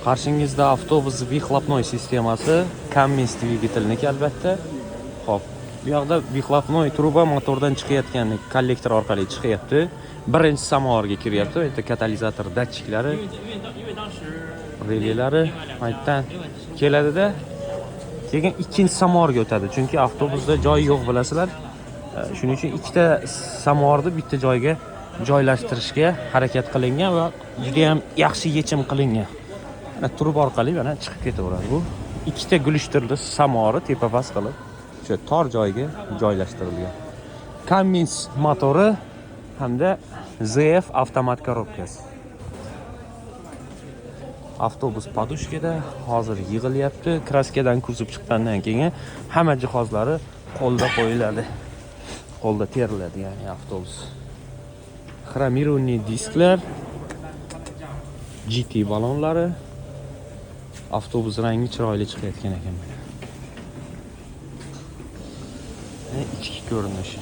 Qarshingizda avtobus выхлопной sistemasi, Cummins dvigatelniki albatta. Xo'p, bu yoqda выхлопной truba motordan chiqayotgan kollektor orqali chiqyapti. Birinchi samovarga kiryapti. Bu yerda katalizator datchiklari, relelari maytdan keladida, keyin ikkinchi samovarga o'tadi. Chunki avtobusda joy yo'q, bilasizlar. Shuning uchun ikkita samovarni bitta joyga joylashtirishga harakat qilingan va juda ham yaxshi yechim qilingan. Mana truba orqali mana chiqib ketaveradi. Bu ikkita глушитель li samovari tepa past qilib o'sha tor joyga joylashtirilgan. Cummins motori hamda ZF avtomat korobkasi. Avtobus подушка da hozir yig'ilyapti. Краска dan kuzib chiqqandan keyin hamma jihozlari qo'lda qo'yiladi. Qo'lda teriladi, ya'ni avtobus. Хромированный disklar, GT balonlari, avtobus rangi chiroyli chiqayotgan ekan mana. Ichki ko'rinishi.